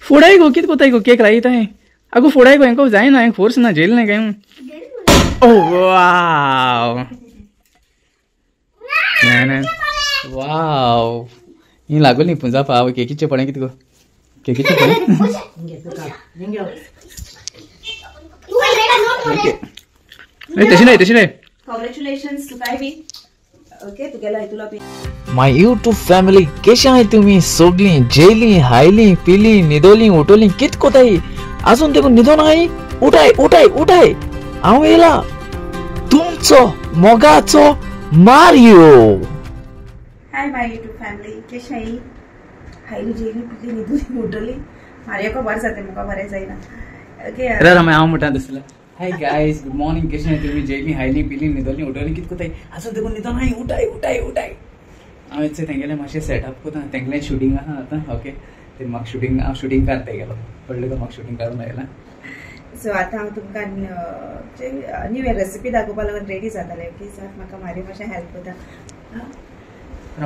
फोडाय गो कित कोताय गो केक लायताय आगो फोडाय गो हेंको जायना हें फोर्स ना जेल ना काय. ओ वाव ना वाव ही लागोली पुंजा पाव केकीचे पळे कित गो केकीचे पळे तशी नाही तशी नाही. कॉंग्रॅच्युलेशन्स तुकाय बी. ओके तुगेलो तुला my YouTube family केशे आहाय तुमी सगळीं जेली हायली पिली न्हिदोली उठोली कित कोताय अजून देखून न्हिदोन आहाय. उठाय उठाय उठाय हांव येयला तुमचो मोगाचो Mario. Hi my YouTube family केशे आहाय हायली जेली पिली न्हिदोली उठोली मारियो बरें जाता म्हाका बरें जायना. ओके हांव म्हणटा तसलें. हाय गायज गुड मॉर्निंग केशे तुमी जेली हायली पिली न्हिदोली उठोली कित कोताय अजून देखून न्हिदोन आहाय उठाय उठाय उठाय. हांव तेंगेलें मातशें सेटअप कोता तेंगेलें शुटींग आहा आतां. ओके ते म्हाका शुटींग हांव शुटींग काडटा गेलो कळ्ळें का म्हाका शुटींग काडून आयलां. सो आतां हांव तुमकां न्यू रेसिपी दाखोवपा लागून रेडी जातालें. ओके सो म्हाका मारियो मातशें हेल्प कोता.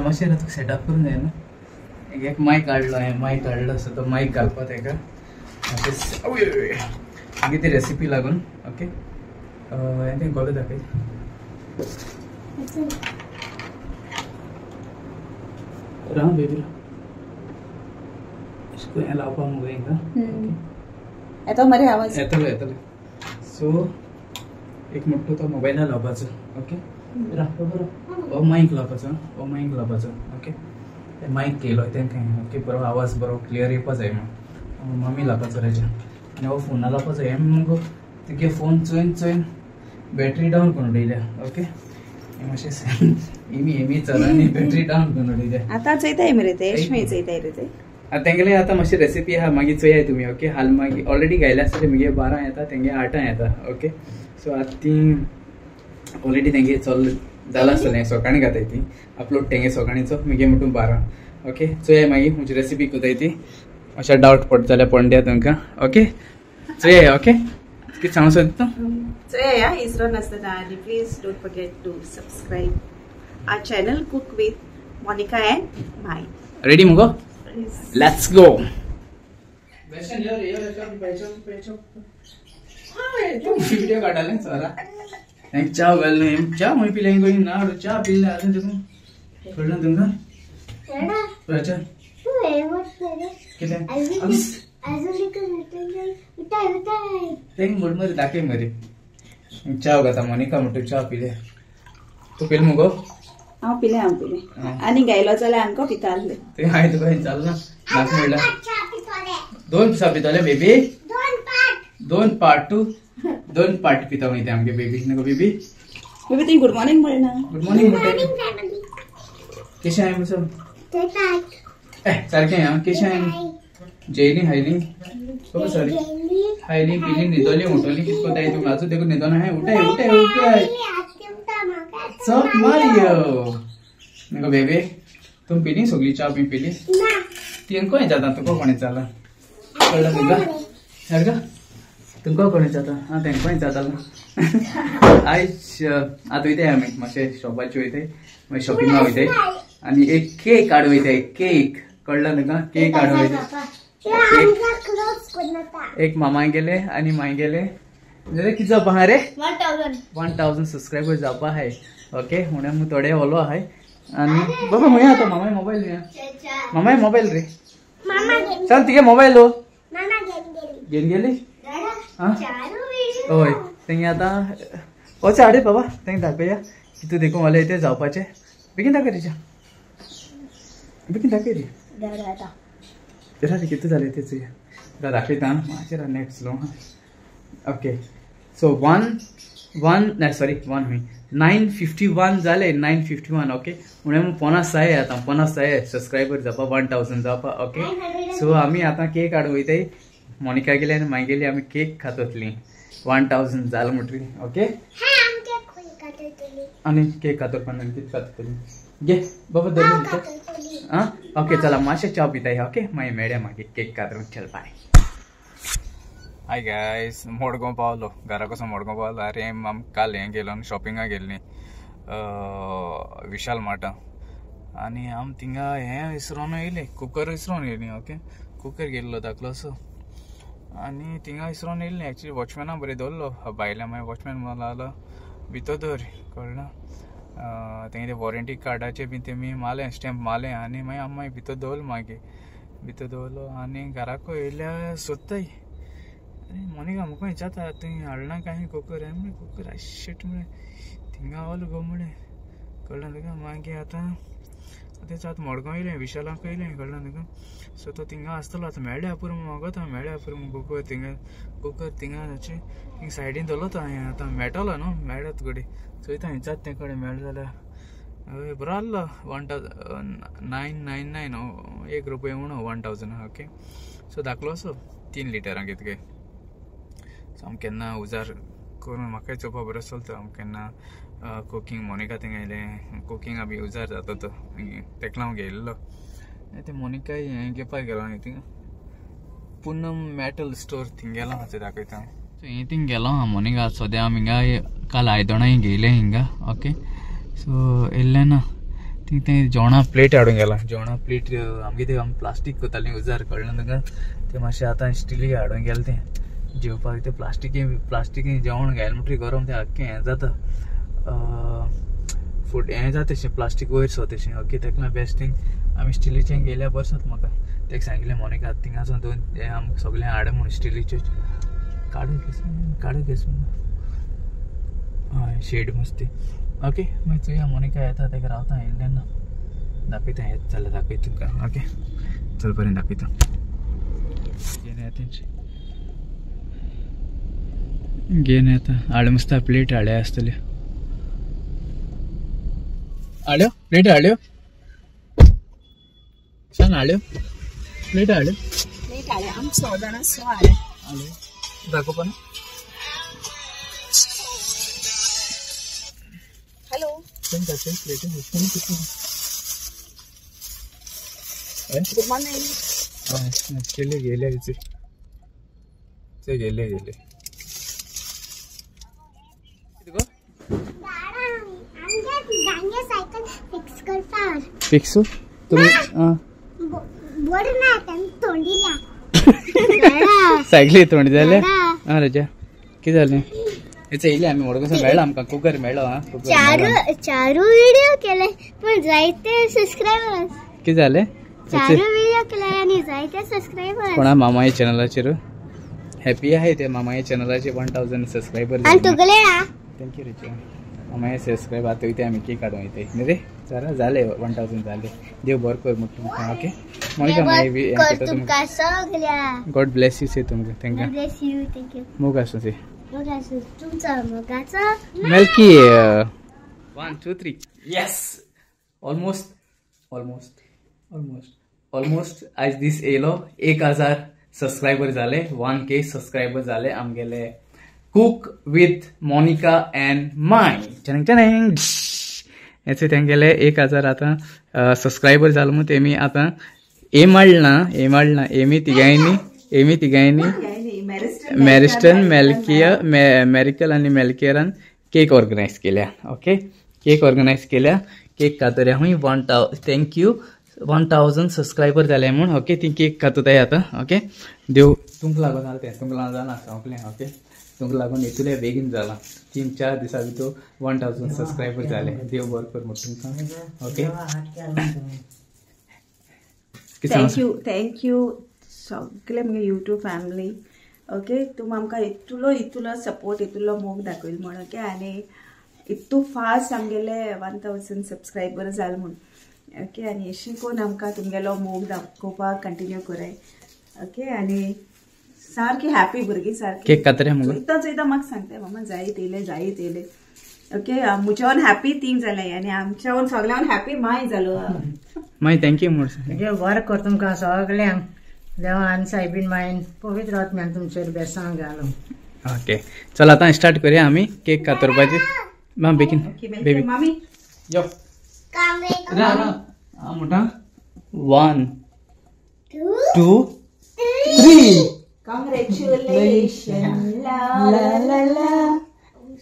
मातशें तुका सेटअप करून जाय न्हू. एक मायक हाडलो हांवें मायक हाडलो सो तो मायक घालपा तेका मातशें मागीर ती रेसिपी लागून. ओके हें तें गोलो दाखय. राव बेबी राव हें लावपा मुगो हेंका येतो मरे आवाज येतलो येतलो. सो एक मोठो तो मोबायला लावपाचो. ओके राव बरो हो मायक लावपाचो हो मायक लावपाचो. ओके मायक केलो तेंकां. ओके बरो आवाज बरो क्लियर येवपा जाय म्हण मम्मी लावपाचो रेजा आनी हो फोना लावपाचो. हें मुगो तुगे फोन चोयन चोयन बॅटरी डावन करून उडयल्या. ओके मातशें एमी एमी चल आनी बॅटरी डावन करून उडयल्या. आतां चोयताय मरे ते एशमे चोयताय रे ते. आतां तेंगेले आतां मातशी रेसिपी आहा मागीर चोयाय तुमी. ओके हाल मागीर ऑलरेडी गायले आसतले मुगे 12 येता तेंगे 8 येता. ओके सो आतां ती ऑलरेडी तेंगे चल जालां आसतलें सकाळीं घाताय ती अपलोड तेंगे सकाळींचो मुगे म्हणटून 12. ओके चोयाय मागीर म्हजी रेसिपी कोताय ती अशें डावट पडटा जाल्यार पडून दिया तुमकां. ओके चोयाय. ओके कितें सांगूंक सोदता तूं? चोया इसरो नासतना आनी please don't forget to subscribe our channel cook with Monica and my. Ready मुगो? Let's go. Video काडले सोरा च्या घालून च्या खंय पिले ना च्या पिले आजून देखून कळ्ळें तुमकां राजा कितें तेंग म्हण मरे दाखय मरे च्या घाता मोनिका म्हणटा च्या पिले तूं पिले मुगो? हांव पिले हांव पिले आनी गायलो जाल्यार आमकां पिता आसले ते हांवें तुका चालना नाक म्हणल्यार 2 पिसा पिताले बेबी 2 पार्ट 2 पार्ट पिता वयता आमगे बेबी. नको बेबी बेबी तुवें गुड मॉर्निंग म्हणना. गुड मॉर्निंग म्हणटा केशें आहाय मुसो सारकें आं केशें आहाय जेयली हायली बाबा सॉरी हायली पिली न्हिदोली उठोली कित कोताय तुका आजून देखून न्हिदोन आहाय उठाय उठाय उठाय चप मारियो नको बेबी तूं पिली सगळी च्या बी पिली ती कोण जाता तुका कोणें जाला कळ्ळें तुका सारको तुमकां कोणें जाता आं तेंकां जाता. आयज आतां वयताय आमी मातशें शॉपाचेर वयताय मागीर शॉपिंगा वयताय आनी एक केक हाड वयताय केक कळ्ळें तुका केक हाड वयताय. एक मामा गेले आनी माय गेले कितें जावपा आहा रे 1000 सबस्क्रायबर जावपा आहाय. ओके म्हणून थोडे ओलो आहाय आनी बाबा खंय आतां मामाय मोबायल न्ही मामाय मोबायल रे चल तुगे मोबायल हो घेवन गेली. हय तेंगे आतां वच हाडे बाबा तेंगे दाखया कितू देखून वाले ते जावपाचें बेगीन दाखय रिचा बेगीन दाखय रे रे कितू जालें तें चोया दाखयता मातशें नेट स्लो. ओके सो 1 1 सॉरी 1 न्हय 951 जाले 951. ओके म्हणून 5:45 आतां 5:45 सबस्क्रायबर जावपा 1000 जावपा. ओके सो आमी आतां केक हाडूंक वयताय मोनिका गेली आनी मागीर गेली आमी केक खातली 1000 जाल म्हणटरी. ओके आनी केक खातोपा कितें खातली घे बाबा धर. आं ओके चला मातशें च्या पिताय. ओके मागीर मेळया मागीर केक कातरून. चल बाय. हाय गायज मडगांव पावलो घरा कसो मडगांव पावलो. अरे आम काल हें गेलो शॉपिंगाक गेल्ली विशाल मार्टा आनी आम थिंगा हें विसरोन येयली कुकर विसरोन येयली. ओके कुकर गेल्लो धाकलो असो आनी थिंगा इसरोन येयल्लें. एक्चुली वॉचमॅना बरें दवरलो भायल्या, मागीर वॉचमॅन म्हणून लागलो भितर दवर, कळ्ळें. तेंगे ते वॉरंटी कार्डाचे बी तेमी मारलें, स्टॅम्प मारलें आनी मागीर आमी मागीर भितर दवरलो. मागीर भितर दवरलो आनी घराकूय येयल्या सोदताय. आनी मोनिका म्हाका विचारता तुवें हाडना कांय कुकर? हांवें म्हणलें कुकर शेट म्हळें थिंगा आवलो गो म्हळें, कळ्ळें तुका. मागीर आतां तेच आतां मडगांव येयलें, विशालाक येयलें, कळ्ळें तुका. सो तो थिंगा आसतलो आतां मेळ्ळ्या पुरो मागोता, मेळ्ळ्या पुरो कुकर थिंगा, कुकर थिंगा थिंग सायडीन दवरलो तो हांवें. आतां मेळटलो न्हू, मेळत घडी चोयता विचारता तें कडेन मेळ्ळें जाल्यार. हय बरो आहलो 1999, 1 रुपया उणो 1000. ओके सो धाकलो असो 3 लिटरां कितके. सो आम केन्ना उजार करून म्हाकाय चोवपा बरो चलता. आम केन्ना कुकींग मोनिका थिंगा येयलें, कुकिंगा बी उजार जाता तो तेका हांव घेयल्लो. ते मोनिकाय हें घेवपाक गेलो न्ही थिंगा पुनम मेटल स्टोर थिंग गेलो हांव दाखयता. सो हें थिंग गेलो हांव मोनिका सद्या आमी हिंगा काल आयदणांय घेयलें हिंगा. ओके सो येयल्लें ना थिंग तें जेवणा प्लेट हाडूंक गेला. जेवणा प्लेट आमगे ते आमी प्लास्टीक करतालीं उजार, कळ्ळें तुका. तें मातशें आतां स्टिली हाडूंक गेलें तें जेवपाक. तें प्लास्टिकी जेवण घायलें म्हणटकीर गरम तें आख्खें हें जाता, फूड हें जाता तशें प्लास्टीक वयर सो तशें. ओके तेका लागून बेस्ट थींग आमी स्टिलीचें घेयल्यार बरें जाता म्हाका. तेका सांगिल्लें मोनिका थिंगासून दोन हें आमकां सगळें हाड म्हूण स्टिलीच्यो. काडू केस काडू केस हय शेड मस्ती. ओके मागीर चोया मोनिका येता तेका रावता येयल्लें ना दाखयता, येत जाल्यार दाखयता तुमकां. ओके चल बरें दाखयता. घेन येता घेन येता हाड मस्ता प्लेट हाडल्या आसतल्यो. हाडल्यो प्लेट हाडल्यो सांग, हाडल्यो प्लेट हाडल्यो प्लेट हाडल्यो आम 6 जाणां 6 हाडले. हाडल्यो दाखोवपा ना. Hello good morning. गेले गेले ते गेले गेले. फिक्स तुम्ही सायकली तोंडी जाले. हा रजा कितें जालें? येयले आमी मडगांव मेळ्ळो आमकां कुकर मेळ्ळो. हा चारू व्हिडिओ केले पण जायते सबस्क्रायबर्स. कितें जालें? चारू व्हिडिओ केले आनी जायते सबस्क्रायबर्स. कोणा मामाई चॅनलाचेर हॅपी आहे ते मामाई चॅनलाचे 1000 सबस्क्रायबर. आनी तुगेले. Thank you Richa. मामाई सबस्क्रायब आतां वयता आमी केक हाडूंक वयताय न्ही रे. चला जाले 1000 जाले. देव बरो कर म्हण तुमकां. ओके मोनिका मागीर तुमकां सगळ्यांक गॉड ब्लेस you से तुमकां. Thank you bless you. Thank you. मोग आसूं से Milky. 1 2 3 yes. Almost almost almost almost आज दीस येयलो 1000 सबस्क्रायबर जाले. 1K subscriber जाले आमगेले cook with Monica and my चणंग चणंग. हेचे तेंगेले 1000 आतां सबस्क्रायबर जालो म्हूण तेमी आतां एम हाडना, एम हाडना एमी तिगांयनी, एमी तिगांयनी मॅरिस्टन मेलकिया मॅरिकल आनी मेलकियरान केक ऑर्गनायज केल्या. ओके केक ऑर्गनायज केल्या. केक कातोऱ्या हुंय thank you 1000 subscriber जाले म्हूण. ओके ती केक कातोताय आतां. ओके देव तुमकां लागून जालें तें, तुमकां लागून जालां सोंपलें. ओके तुमकां लागून इतलें बेगीन जालां, 3-4 दिसां भितर 1000 सबस्क्रायबर जाले. देव बरो कर म्हूण तुमकां. Okay thank you thank you सगळे म्हगे यूट्यूब फॅमिली. ओके तुम आमकां इतलो इतलो सपोर्ट इतलो मोग दाखयलो म्हण. ओके आनी इतू फास्ट आमगेले 1000 सबस्क्रायबर जाले म्हूण. ओके आनी अशी कोण आमकां तुमगेलो मोग दाखोवपाक कंटिन्यू कराय. ओके आनी सारकी हॅपी भुरगीं सारकी केक कातरे मुगो चोयता चोयता म्हाका सांगता मामा जायत येयले जायत येयले. ओके म्हज्यावन हॅपी तीं जालें आनी आमच्यावन सगळ्यावन हॅपी माय जालो. माय thank you म्हूण बरें कर तुमकां सगळ्यांक देवान सायबीन मायन पवित्र आत्म्यान तुमचेर बेसांव घालूं. ओके चल आतां स्टार्ट करूया आमी केक कातरपाची. मा बेगीन बेबी मामी यो हांव म्हणटा 1 2 3. Congratulations, la la la la.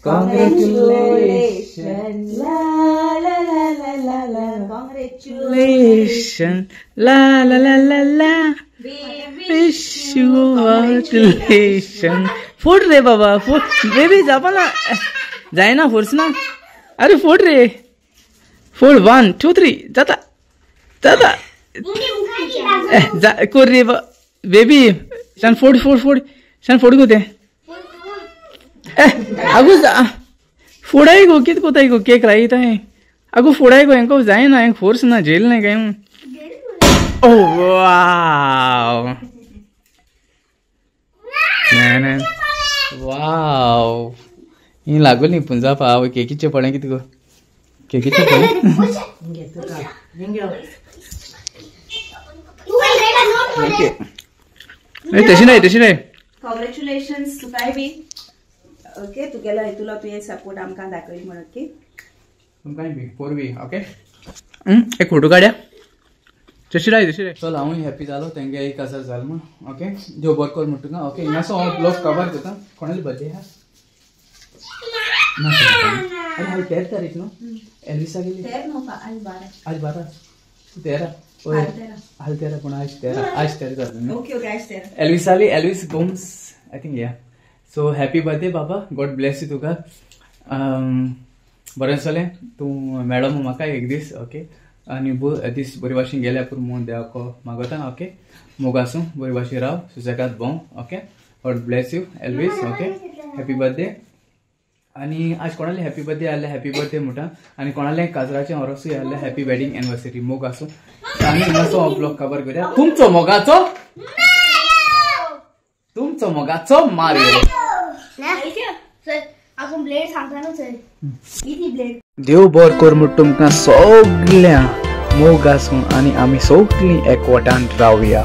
Congratulations, la la la la la la. Congratulations, la la la la la. We congratulation. फोड रे बाबा, फोड बेबी, जापा ना, जायना, फोर्स ना. अरे फोड रे, फोड. 1 2 3 जाता जाता कर रे बेबी. शान फोड फोड फोड, शान फोड गो ते. आगो फोडाय गो, कित कोताय गो केक लायताय. आगो फोडाय गो, हेंको जायना, हेंक फोर्स ना, जेल ना काय. ओ वाव वाव, ही लागोली पुंजापा. आवय केकीचे पळय कितें गो, केकीचे पळय. तशी नाही, तशी नाही. कॉंग्रॅच्युलेशन्स तुकाय बी. ओके, तुगेलो हेतुलो तुवें सपोर्ट आमकां दाखयलो म्हणून. ओके, तुमकांय बी फोर बी. ओके, एक फोटो काड्या. तशी राय, तशी राय. चल हांवूय हॅपी जालो तेंगे एक आसा जाल म्हूण. ओके, देव बरो कर म्हणटा तुका. ओके, हिंगासो हांव ब्लॉग कवर करता. कोणाली बर्थडे आहा? अरे आज 13 तारीख न्हू एल्विसा गेली. आज 12, 13, आज 13, पूण आज 13, आज 13 जाता. ओके ओके, आज 13. एल्विसाली, Elvis Gomes I think. Yeah, so happy birthday Baba, God bless you तुका. बरें जालें तूं मेळो म्हाका एक दीस. ओके, आनी दीस बरे भाशेन गेल्या पूण म्हूण देवाक मागता. ओके, मोग आसूं, बरे भाशेन राव, सुसेगाद भोंव. Okay, God bless you Elvis. Okay, happy birthday. आनी आज कोणाले हॅपी बर्थडे आहले, हॅपी बर्थडे म्हणटा. आनी कोणाले काजराचें ओरोसूय आहले, हॅपी वेडिंग एनिवर्सरी. मोग आसूं. आनी हिंगासो हो ब्लॉग कवर करया. तुमचो मोगाचो, तुमचो मोगाचो मारियो. देव बर कर म्हूण तुमकां सगळ्या मोग आसूं आनी आमी सगळीं एकवटान रावया.